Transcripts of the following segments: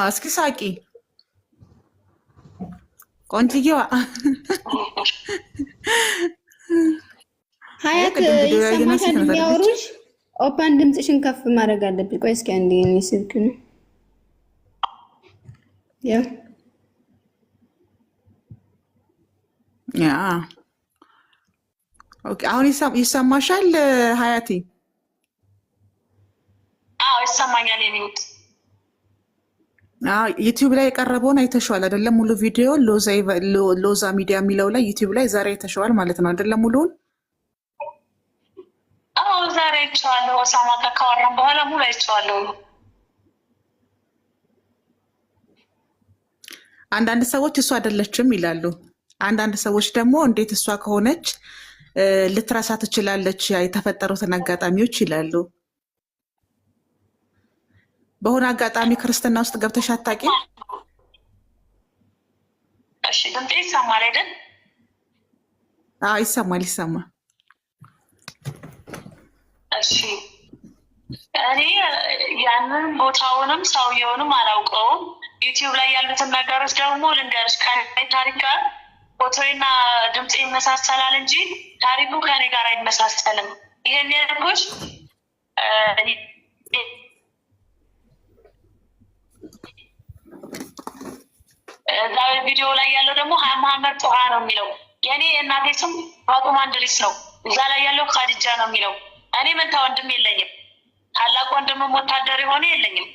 እስኪ ሳቂ ቆንጅዬዋ። ሀያት ቅድም ቪዲዮ ያየናት ይሰማሻል? ሴት ናት አይደለች? የሚያወሩሽ ኦፓን ድምፅሽን ከፍ ማድረግ አለብሽ። ቆይ እስኪ አንዴ የእኔ ስልክ ነው። ያ Yeah, okay። አሁን ይሰማሻል ሀያቲ? አዎ ይሰማኛል። የሚሉት ዩቲዩብ ላይ የቀረበውን አይተሸዋል አይደለም? ሙሉ ቪዲዮ ሎዛ ሚዲያ የሚለው ላይ ዩቲዩብ ላይ ዛሬ አይተሸዋል ማለት ነው አይደለም? ሙሉውን። አዎ ዛሬ አይቼዋለሁ። ኦሳማ ጋር ካወራን በኋላ ሙሉ አይቼዋለሁ። አንዳንድ ሰዎች እሷ አይደለችም ይላሉ። አንዳንድ ሰዎች ደግሞ እንዴት እሷ ከሆነች ልትረሳ ትችላለች የተፈጠሩትን አጋጣሚዎች ይላሉ። በሆነ አጋጣሚ ክርስትና ውስጥ ገብተሽ አታውቂም? እሺ ድምጤ ይሰማል አይደል? አዎ ይሰማል፣ ይሰማል። እሺ እኔ ያንን ቦታውንም ሰውየውንም አላውቀውም። ዩቲዩብ ላይ ያሉትን ነገሮች ደግሞ ልንገርሽ፣ ከኔ ታሪክ ጋር ፎቶዬና ድምፄ ይመሳሰላል እንጂ ታሪኩ ከኔ ጋር አይመሳሰልም። ይሄን ያልኩሽ እዛ ቪዲዮ ላይ ያለው ደግሞ ሀያ መሀመድ ጦሃ ነው የሚለው። የእኔ እናቴ ስም ፋጡማ እንድሪስ ነው። እዛ ላይ ያለው ካድጃ ነው የሚለው። እኔ መንታ ወንድም የለኝም። ታላቅ ወንድምም ወታደር የሆነ የለኝም።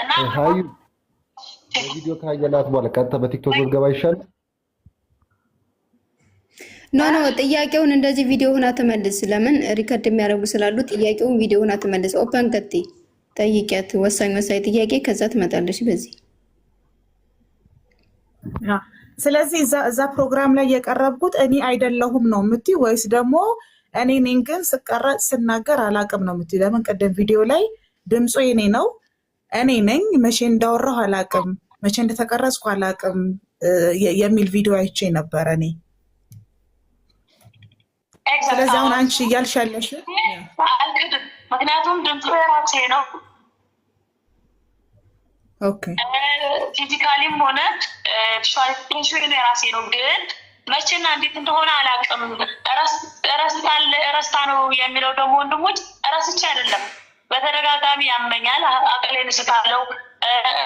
እና ሀዩ በቪዲዮ ካየናት በኋላ ቀጥታ በቲክቶክ ብትገባ ይሻላል። No, no፣ ጥያቄውን እንደዚህ ቪዲዮ ሆና ትመልስ። ለምን record የሚያደርጉ ስላሉ ጥያቄውን ቪዲዮ ሆና ትመልስ። ኦፓን ቀጥይ፣ ጠይቂያት፣ ወሳኝ ወሳኝ ጥያቄ፣ ከዛ ትመጣለች በዚህ። Yeah። ስለዚህ እዛ ፕሮግራም ላይ የቀረብኩት እኔ አይደለሁም ነው የምትይው ወይስ ደግሞ እኔ ነኝ ግን ስቀረጽ ስናገር አላቅም ነው የምትይው? ለምን ቅድም ቪዲዮ ላይ ድምፁ የኔ ነው፣ እኔ ነኝ፣ መቼ እንዳወራሁ አላቅም፣ መቼ እንደተቀረጽኩ አላቅም የሚል ቪዲዮ አይቼ ነበረ እኔ። ስለዚህ አሁን አንቺ እያልሽ ያለሽ አልክድም፣ ምክንያቱም ድምፁ የራሴ ነው። Physically ም ሆነ visualization የራሴ ነው። ግን መቼና እንዴት እንደሆነ አላውቅም። ረስታ ነው የሚለው ደግሞ ወንድሞች ረስቼ አይደለም፣ በተደጋጋሚ ያመኛል። አቅሌን ስታለው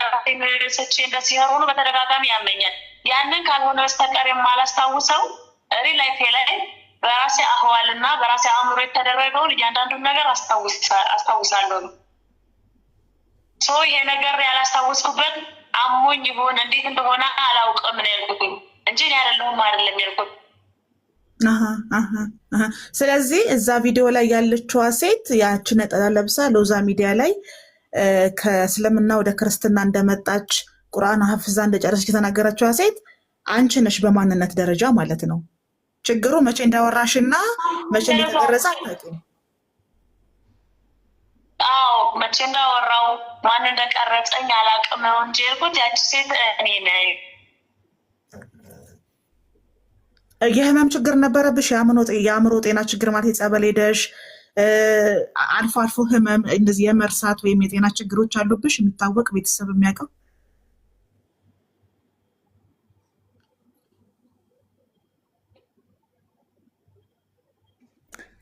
ራሴን ስቼ እንደዚህ ሆኖ በተደጋጋሚ ያመኛል። ያንን ካልሆነ በስተቀር የማላስታውሰው real life ኤ ላይ በራሴ አህዋል እና በራሴ አእምሮ የተደረገውን እያንዳንዱን ነገር አስታውሳለሁ ነው። So ይሄ ነገር ያላስታወስኩበት አሞኝ ይሁን እንዴት እንደሆነ አላውቅም ነው ያልኩት እንጂ እኔ አይደለሁም አይደለም ያልኩት። አሃ። ስለዚህ እዛ ቪዲዮ ላይ ያለችዋ ሴት ያቺ ነጠላ ለብሳ ሎዛ ሚዲያ ላይ ከእስልምና ወደ ክርስትና እንደመጣች፣ ቁርአን ሀፍዛ እንደጨረሰች የተናገረችዋ ሴት አንቺ ነሽ በማንነት ደረጃ ማለት ነው። ችግሩ መቼ እንዳወራሽና መቼ እንደተቀረጸ አታውቂም። አዎ፣ መቼ እንዳወራው ማን እንደቀረጸኝ አላውቅም ነው እንጂ ያልኩት ያቺ ሴት እኔ ነኝ። የህመም ችግር ነበረብሽ? የአእምሮ ጤና ችግር ማለት የጸበል ሄደሽ አልፎ አልፎ ህመም እንደዚህ የመርሳት ወይም የጤና ችግሮች አሉብሽ የሚታወቅ፣ ቤተሰብ የሚያውቀው?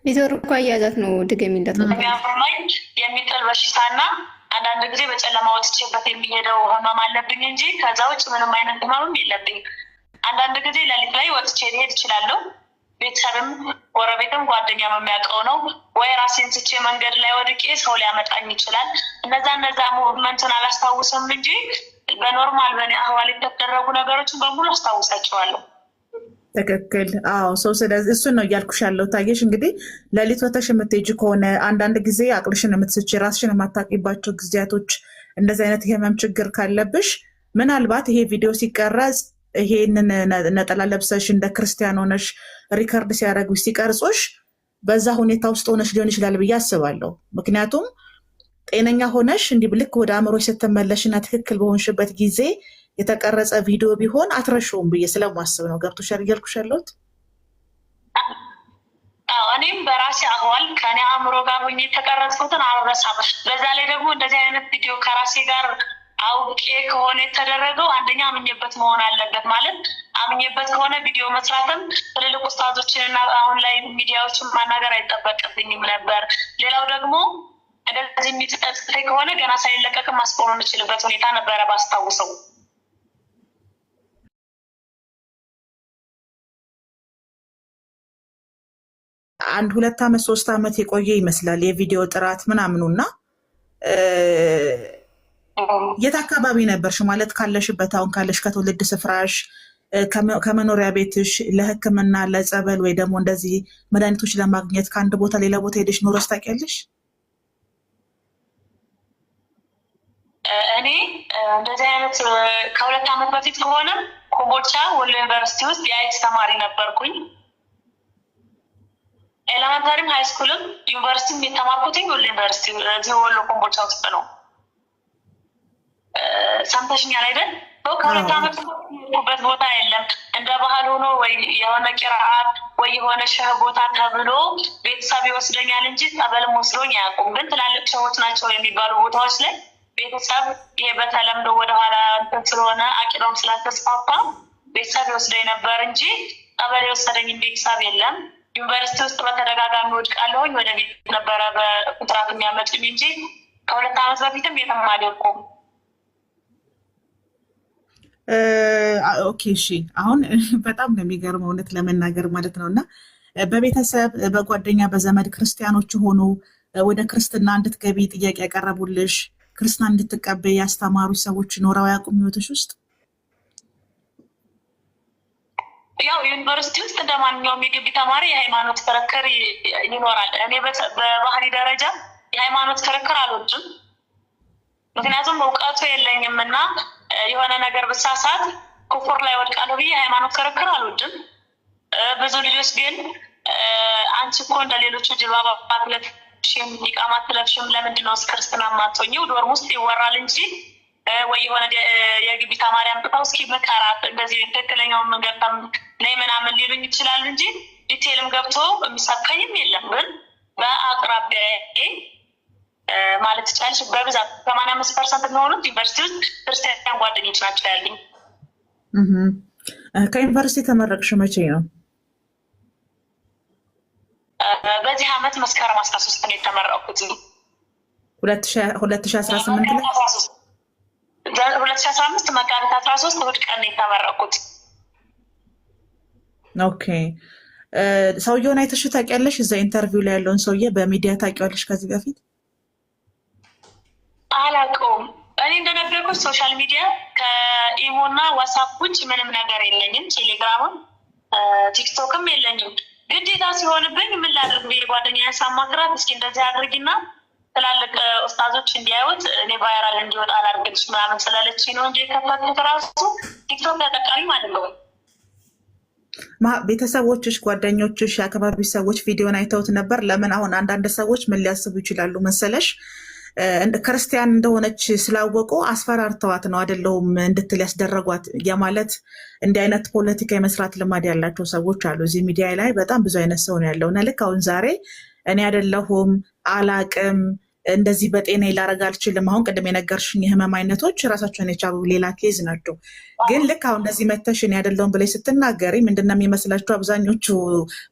ኔትወርኩ አያያዛት ነው፣ ድገሚላት። የሚያመኝ የሚጥል በሽታና አንዳንድ ጊዜ በጨለማ ወጥቼበት የሚሄደው ህመም አለብኝ እንጂ ከዛ ውጭ ምንም አይነት ህመምም የለብኝም። አንዳንድ ጊዜ ሌሊት ላይ ወጥቼ ልሄድ እችላለሁ። ቤተሰብም ጎረቤትም ጓደኛም የሚያውቀው ነው። ወይ ራሴን ስቼ መንገድ ላይ ወድቄ ሰው ሊያመጣኝ ይችላል። እነዛ movement ን አላስታውስም እንጂ በ normal በእኔ አህዋል የተደረጉ ነገሮችን በሙሉ አስታውሳቸዋለሁ። ትክክል። አዎ ሰው ስለዚህ እሱን ነው እያልኩሽ ያለው። ታየሽ እንግዲህ ሌሊት ወተሽ የምትሄጂ ከሆነ፣ አንዳንድ ጊዜ አቅልሽን የምትስች፣ ራስሽን የማታውቂባቸው ጊዜያቶች፣ እንደዚህ አይነት የህመም ችግር ካለብሽ ምናልባት ይሄ ቪዲዮ ሲቀረጽ ይሄንን ነጠላ ለብሰሽ እንደ ክርስቲያን ሆነሽ record ሲያደርጉሽ፣ ሲቀርጹሽ በዛ ሁኔታ ውስጥ ሆነሽ ሊሆን ይችላል ብዬ አስባለሁ። ምክንያቱም ጤነኛ ሆነሽ እንዲህ ልክ ወደ አእምሮሽ ስትመለሽና ትክክል በሆንሽበት ጊዜ የተቀረጸ ቪዲዮ ቢሆን አትረሺውም ብዬ ስለማስብ ነው። ገብቶሻል እያልኩሽ ያለሁት? አዎ። እኔም በራሴ አህዋል ከኔ አእምሮ ጋር ሆኜ የተቀረጽኩትን አልረሳም። በዛ ላይ ደግሞ እንደዚህ አይነት ቪዲዮ ከራሴ ጋር አውቄ ከሆነ የተደረገው አንደኛ አምኜበት መሆን አለበት። ማለት አምኜበት ከሆነ ቪዲዮ መስራትም ትልልቅ ኡስታዞችን እና አሁን ላይ ሚዲያዎችን ማናገር አይጠበቅብኝም ነበር። ሌላው ደግሞ እንደዚህ የሚጸጽተኝ ከሆነ ገና ሳይለቀቅም ማስቆም የምችልበት ሁኔታ ነበረ ባስታውሰው። አንድ 2 ዓመት 3 ዓመት የቆየ ይመስላል የቪዲዮ ጥራት ምናምኑና የት አካባቢ ነበርሽ? ማለት ካለሽበት አሁን ካለሽ ከትውልድ ስፍራሽ ከመኖሪያ ቤትሽ ለሕክምና ለጸበል ወይ ደግሞ እንደዚህ መድኃኒቶች ለማግኘት ከአንድ ቦታ ሌላ ቦታ ሄደሽ ኖረሽ ታውቂያለሽ? እኔ እንደዚህ አይነት ከ2 ዓመት በፊት ከሆነ ኮምቦልቻ ወሎ ዩኒቨርሲቲ ውስጥ የ IT ተማሪ ነበርኩኝ። elementary ም high school ም ዩኒቨርሲቲም የተማርኩትኝ ወሎ ዩኒቨርሲቲ እዚህ ወሎ ኮምቦልቻ ውስጥ ነው። ሰምተሽኛል አይደል? ከ2 ዓመት በት ቦታ የለም። እንደ ባህል ሆኖ ወይ የሆነ ቂርአት ወይ የሆነ ሸህ ቦታ ተብሎ ቤተሰብ ይወስደኛል እንጂ ጸበልም ወስዶኝ አያውቁም። ግን ትላልቅ ሸሆች ናቸው የሚባሉ ቦታዎች ላይ ቤተሰብ ይሄ በተለምዶ ወደኋላ እንትን ስለሆነ አቂዳውም ስላልተስፋፋ ቤተሰብ ይወስደኝ ነበር እንጂ ጸበል የወሰደኝ ቤተሰብ የለም። ዩኒቨርሲቲ ውስጥ በተደጋጋሚ ወድቃለሁኝ። ወደ ቤት ነበረ በኩንትራት የሚያመጡኝ እንጂ ከ2 ዓመት በፊትም የትም አልሄድኩም። Okay እሺ። አሁን በጣም ነው የሚገርመው እውነት ለመናገር ማለት ነው። እና በቤተሰብ በጓደኛ በዘመድ ክርስቲያኖች ሆኑ ወደ ክርስትና እንድትገቢ ጥያቄ ያቀረቡልሽ ክርስትና እንድትቀበይ ያስተማሩ ሰዎች ኖረው አያውቁም ህይወትሽ ውስጥ? ያው ዩኒቨርሲቲ ውስጥ እንደ ማንኛውም የግቢ ተማሪ የሃይማኖት ክርክር ይኖራል። እኔ በባህሪ ደረጃ የሃይማኖት ክርክር አልወድም። ምክንያቱም እውቀቱ የለኝም እና የሆነ ነገር ብሳሳት ኩፍር ላይ ወድቃለሁ ብዬ የሃይማኖት ክርክር አልወድም። ብዙ ልጆች ግን አንቺ እኮ እንደ ሌሎቹ ጅልባብ አትለብሽም፣ ኒቃብ አትለብሽም፣ ለምንድን ነው ክርስትና የማትሆኚው? dorm ውስጥ ይወራል እንጂ ወይ የሆነ የግቢ ተማሪ አምጥተው እስኪ ምከራት እንደዚህ ትክክለኛውን መንገድ ነይ ምናምን ሊሉኝ ይችላሉ እንጂ detail ም ገብቶ የሚሰብከኝም የለም። ግን በአቅራቢያዬ ማለት ይቻላል በብዛት 85% የሚሆኑት ዩኒቨርሲቲ ውስጥ ክርስቲያን ጓደኞች ናቸው ያሉኝ። ከዩኒቨርሲቲ ተመረቅሽ መቼ ነው? በዚህ አመት መስከረም 13 ነው የተመረቅኩት። 2018 ላይ 2015 መጋቢት 13 እሑድ ቀን ነው የተመረቅኩት። Okay። ሰውየውን አይተሽው ታውቂያለሽ? እዛ interview ላይ ያለውን ሰውዬ በሚዲያ ታውቂዋለሽ ከዚህ በፊት? አላውቀውም። እኔ እንደነገርኩሽ social media ከኢሞ እና ዋትስአፕ ውጭ ምንም ነገር የለኝም። ቴሌግራምም ቲክቶክም የለኝም። ግዴታ ሲሆንብኝ ምን ላድርግ ብዬ ጓደኛዬን ሳማክራት እስኪ እንደዚህ አድርጊና ትላልቅ ኡስታዞች እንዲያዩት እኔ viral እንዲወጣ አላድርግልሽ ምናምን ስላለች ነው እንጂ የከፈትኩት ራሱ ቲክቶክ ተጠቃሚም አይደለሁም። ቤተሰቦችሽ፣ ጓደኞችሽ፣ የአካባቢ ሰዎች ቪዲዮን አይተውት ነበር? ለምን አሁን አንዳንድ ሰዎች ምን ሊያስቡ ይችላሉ መሰለሽ፣ ክርስቲያን እንደሆነች ስላወቁ አስፈራርተዋት ነው አይደለሁም እንድትል ያስደረጓት። የማለት እንዲህ አይነት ፖለቲካ የመስራት ልማድ ያላቸው ሰዎች አሉ። እዚህ ሚዲያ ላይ በጣም ብዙ አይነት ሰው ነው ያለው እና ልክ አሁን ዛሬ እኔ አይደለሁም አላቅም እንደዚህ በጤና ላረግ አልችልም። አሁን ቅድም የነገርሽኝ የህመም አይነቶች ራሳቸውን የቻሉ ሌላ case ናቸው። ግን ልክ አሁን እንደዚህ መተሽ እኔ አይደለሁም ብለሽ ስትናገሪ ምንድነው የሚመስላቸው አብዛኞቹ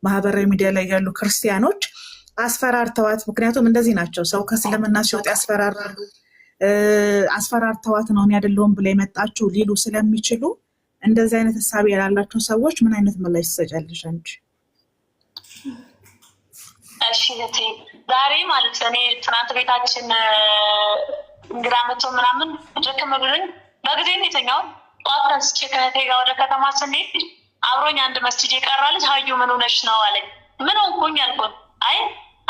ማህበራዊ ሚዲያ ላይ ያሉ ክርስቲያኖች አስፈራርተዋት። ምክንያቱም እንደዚህ ናቸው። ሰው ከእስልምና ሲወጣ ያስፈራራሉ። አስፈራርተዋት ነው እኔ አይደለሁም ብላ የመጣችው ሊሉ ስለሚችሉ እንደዚህ አይነት ሀሳብ ያላቸው ሰዎች ምን አይነት ምላሽ ትሰጫለሽ አንቺ? እሺ እህቴ፣ ዛሬ ማለት እኔ ትናንት ቤታችን እንግዳ መጥቶ ምናምን ደከም ብሎኝ በጊዜ ነው የተኛሁት። ጠዋት ተነስቼ ከእህቴ ጋር ወደ ከተማ ስንሄድ አብሮኝ አንድ መስጂድ የቀራ ልጅ ሀዩ ምን ሆነሽ ነው አለኝ። ምን ሆንኩኝ አልኩት። አይ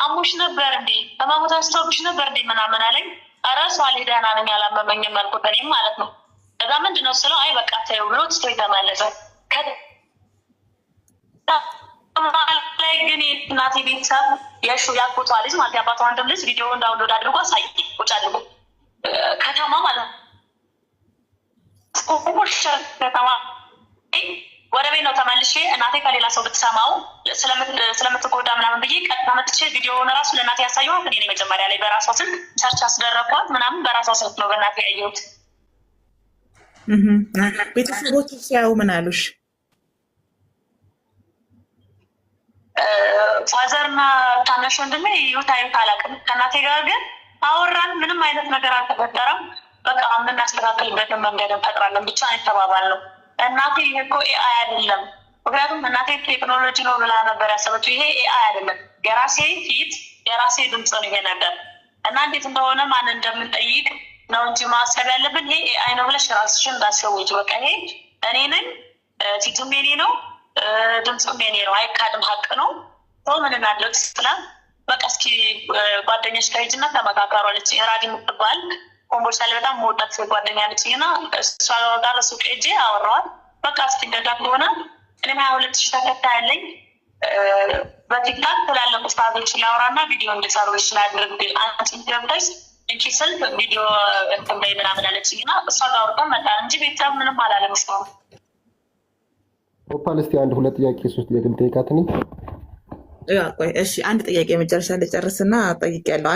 አሞሽ ነበር እንዴ ህመሙ ተነስቶብሽ ነበር እንዴ ምናምን አለኝ። ኧረ ሷሌ ደህና ነኝ አላመመኝም አልኩት እኔም ማለት ነው። ከዛ ምንድን ነው ስለው አይ በቃ ተይው ብሎ ትቶ ተመለሰ። ላይ ግን እናቴ ቤተሰብ የሹ ያጎቷ ልጅ ማለት የአባቷ ወንድም ልጅ ቪዲዮ download አድርጎ አሳይ ቁጭ አድርጎ ከተማ ማለት ነው ከተማ ወደ ቤት ነው ተመልሼ እናቴ ከሌላ ሰው ብትሰማው ስለምትጎዳ ምናምን ብዬ ቀጥታ መጥቼ ቪዲዮውን ራሱ ለእናቴ ያሳየኋት እኔ ነኝ። መጀመሪያ ላይ በራሷ ስልክ search አስደረግኳት ምናምን፣ በራሷ ስልክ ነው በእናቴ ያየሁት። ቤተሰቦች ሲያዩ ምን አሉሽ? Father ና ታናሽ ወንድሜ ይዩት አይዩት አላውቅም። ከእናቴ ጋር ግን አወራን። ምንም አይነት ነገር አልተፈጠረም። በቃ የምናስተካክልበትን መንገድ እንፈጥራለን ብቻ የተባባል ነው። እናቴ ይሄ እኮ AI አይደለም። ምክንያቱም እናቴ ቴክኖሎጂ ነው ብላ ነበር ያሰበችው። ይሄ AI አይደለም፣ የራሴ ፊት የራሴ ድምፅ ነው ይሄ ነገር እና እንዴት እንደሆነ ማን እንደምንጠይቅ ነው እንጂ ማሰብ ያለብን ይሄ AI ነው ብለሽ ራስሽን እንዳትሸውጂ። በቃ ይሄ እኔ ነኝ፣ ፊቱም የኔ ነው፣ ድምፁም የኔ ነው፣ አይካድም፣ ሀቅ ነው። ሰው ምን እናድርግ ስላት በቃ እስኪ ጓደኞች ጋር ሂጂና ተመካከሩ አለች። ራዲ የምትባል ኮምቦልቻ ላይ በጣም መወዳት ጓደኛ አለችኝ እና እሷ ጋር ሱቅ ሄጄ አወራኋት። በቃ እስኪ እንደዛ ከሆነ እኔም 22,000 ተከታይ አለኝ፣ በቲክታክ ትላልቅ ኡስታዞች ላውራና ቪዲዮ እንዲሰሩ ይችላል፣ አንቺ ገብተሽ እንኪ ስልክ ቪዲዮ እንትን በይ ምናምን አለችኝ እና እሷ ጋር አውርተን መጣን እንጂ ቤተሰብ ምንም አላለም እስካሁን። ኦፓል፣ እስኪ አንድ ሁለት ጥያቄ ሶስት ጥያቄ ልጠይቃት እኔ። ቆይ እሺ፣ አንድ ጥያቄ መጨረሻ ልጨርስና ጠይቄያለሁ።